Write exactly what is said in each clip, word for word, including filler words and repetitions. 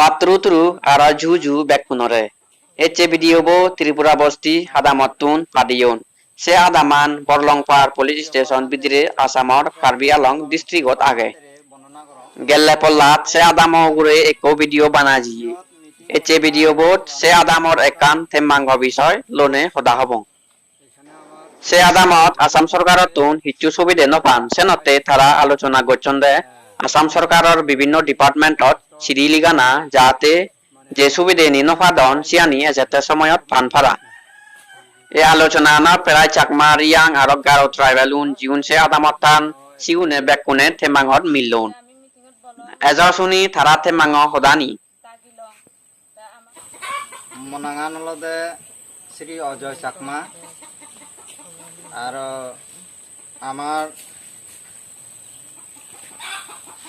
Patturu turu aro ju ju bekkunore. Ecche video bo Tripura Bosti adamottun padeyon. Se adaman Borlongpar Police Station bidire Assamor Karbi Anglong district-ot age. Gelle pollat se adamo ugure ekko video bana jiye. Ecche video bot se adamor ekkan temmango bisoy lone hoda hobong. Se adamot Assam sorkarottun hissu subide no pan, senotte tara alochona gocchon de Assam sorkaror bibinno department-ot sidi ligana, jate je subideni no padon siyani ejette somoyot pan para. E alochonanot prai Chakma, Riyang aro Garo tribal-un jiun se adamot tan, siune bekkune temmangot millon. Ejo suni tara temmango hodani. Mo nangan olode Sri Ajoy Chakma, aro amar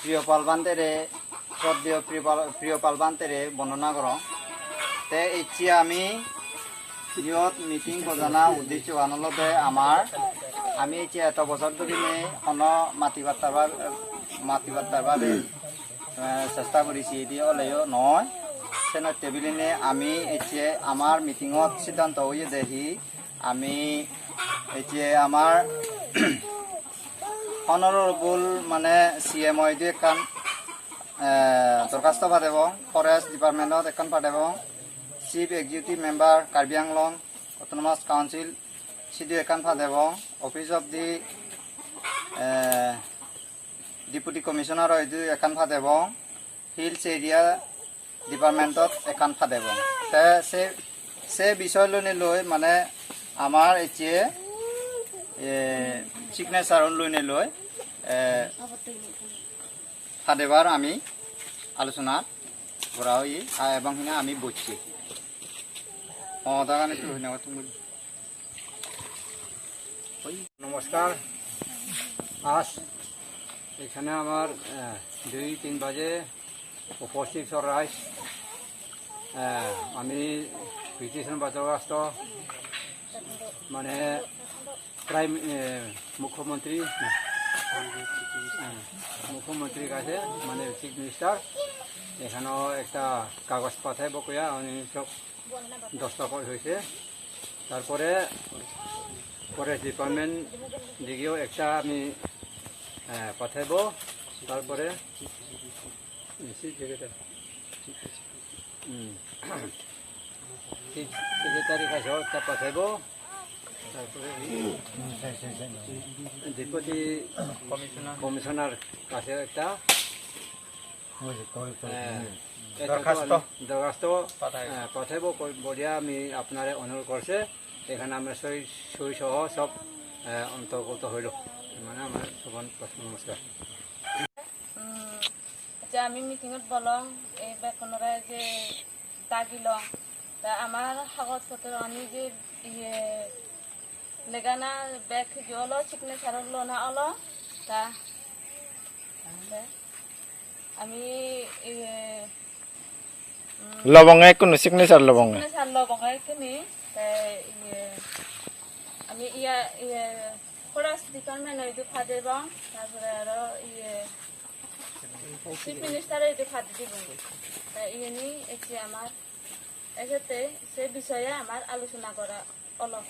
Priyopal Bhantere, Sroddheyo Priyopal, Priyopal Bhantere bondona gorong. Te ecche ami iyot meeting bojana uddessogan olode amar, ami ecche eto bojor dhurinei hono mati battar ba-, mati battar babe eh, chesta guri siyedi oleyo noi. Senotte bilinei ami ecche amar meeting-ot siddhanto oyede hi, ami ecche amar honorable mane C M o idu ekkan, eh, dorkhasto padebong, Forest Department-ot ekkan padebong, Chief Executive Member Karbi Anglong Autonomous Council sidu ekkan padebong, Office of the, eh, Deputy Commissioner-o idu ekkan padebong, Hills Area Department-ot ekkan padebong. Te se, se bisoy loinei loi mane amar ecche, e, signature-un loinei loi, e, padebar ami alochona gora oye, a, ebong hina ami bocche. O, dagan ekku hina gottum bocche. নমস্কার। আজ এখানে আমার, আহ, দুই তিন বাজে উপস্থিত হওয়ার রাইস, আহ, আমি পিটিশন বা দরখাস্ত, মানে, প্রাইম, আহ, মুখ্যমন্ত্রী, আহ, মুখ্যমন্ত্রীর কাছে, মানে, চিফ মিনিস্টার, এখানেও একটা কাগজ পাঠাইব কইয়া, আমি সব দস্তখত হয়েছে। তারপরে ফরেস্ট ডিপার্টমেন্ট দিকেও একটা আমি, আহ, পাঠাইব। তারপরে, হুম, চিফ সেক্রেটারি, হুম, চিফ সেক্রেটারির কাছেও একটা পাঠাইব। তারপরে ডেপুটি কমিশনার কাছেও একটা বুঝি, কই, কই, হ্যাঁ, হুম। এটা তো দরখাস্ত। আমি দরখাস্ত, পাঠাইব। হ্যাঁ, পাঠাইব কই-, বলিয়া আমি আপনারে অনুরোধ করছে। এখানে আমরা সই, সই সহ সব, আহ, অন্তর্গত হইল। মানে আমার সমান প্রথম নমস্কার। উম, যে আমি মিটিংত বলং, এই বেতনরা যে দাগিলং, তা আমার কাগজপত্র আমি যে ইয়ে লেগানা ব্যাগ যে হলো, সিগনেচার হলো না হলো, তা আমি, ইয়ে, উম, lobonge ekkunu, signature lobonge. Signature lobonge ekkunu, te, iye, ami iya, iye, Forest Department-o idu padebong, tarpore aro, iye, Chief Minister-o idu pade dibong. Te iyeni ecche amar, ejette se bisoye amar alochona gora olo.